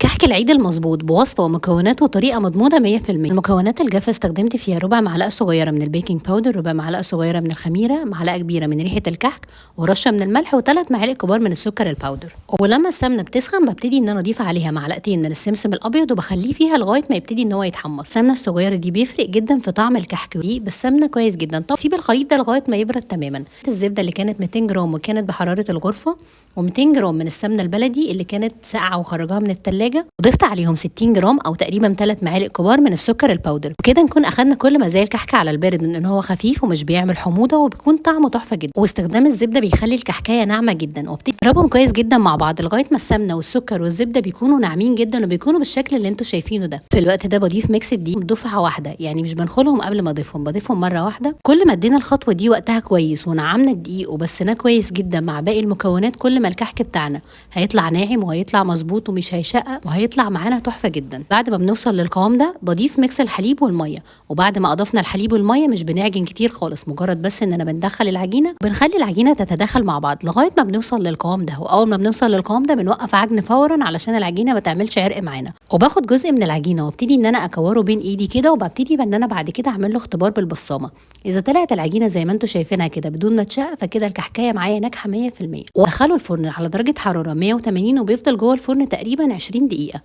كحك العيد المظبوط بوصفة ومكونات وطريقة مضمونة 100%. المكونات الجافة استخدمت فيها ربع معلقة صغيرة من ال baking powder، ربع معلقة صغيرة من الخميرة، معلقة كبيرة من ريحة الكحك، ورشة من الملح، وثلاث معالق كبار من السكر ال powder. ولما السمنة بتسخن ببتدي ان انا اضيف عليها معلقتين من السمسم الابيض وبخليه فيها لغاية ما يبتدي ان هو يتحمص. السمنة الصغيرة دي بيفرق جدا في طعم الكحك دي بالسمنة كويس جدا. طب سيب الخليط ده لغاية ما يبرد تماما. الزبدة اللي كانت 200 جرام وكانت بحرارة الغرفة، و200 جرام من السمنة البلدي اللي كانت ساقعة وخرجها من التلاجة، وضفت عليهم 60 جرام او تقريبا 3 معالق كبار من السكر ال powder. وكده نكون اخدنا كل مزايا الكحك على البارد من ان هو خفيف ومش بيعمل حموضه وبيكون طعمه تحفة جدا، واستخدام الزبدة بيخلي الكحكايه ناعمة جدا. وبتضربهم كويس جدا مع بعض لغاية ما السمنة والسكر والزبده بيكونوا ناعمين جدا وبيكونوا بالشكل اللي انتم شايفينه ده. في الوقت ده بضيف mix الدقيق دفعه واحدة، يعني مش بنخلهم قبل ما اضيفهم، بضيفهم مرة واحدة. كل ما ادينا الخطوة دي وقتها كويس ونعمنا الدقيق وبسناه كويس جدا مع باقي المكونات، كل ما الكحك بتاعنا هيطلع ناعم وهيطلع مظبوط ومش هيشقق وهيطلع معانا تحفة جدا. بعد ما بنوصل للقوام ده بضيف mix الحليب والمية، وبعد ما اضفنا الحليب والمية مش بنعجن كتير خالص، مجرد بس اننا بندخل العجينة وبنخلي العجينة تتداخل مع بعض لغاية ما بنوصل للقوام ده. واول ما بنوصل للقوام ده بنوقف عجن فورا علشان العجينة ما تعملش عرق معانا. وباخد جزء من العجينة وابتدي ان انا اكوره بين ايدي كده، وببتدي ان انا بعد كده اعمل له اختبار بالبصامه. اذا طلعت العجينة زي ما انتم شايفينها كده بدون ما تشقق فكده الكحكايه معايا ناجحة 100%. وادخله الفرن على درجه حرارة 180 وبيفضل جوه الفرن تقريبا 20 دقيقة.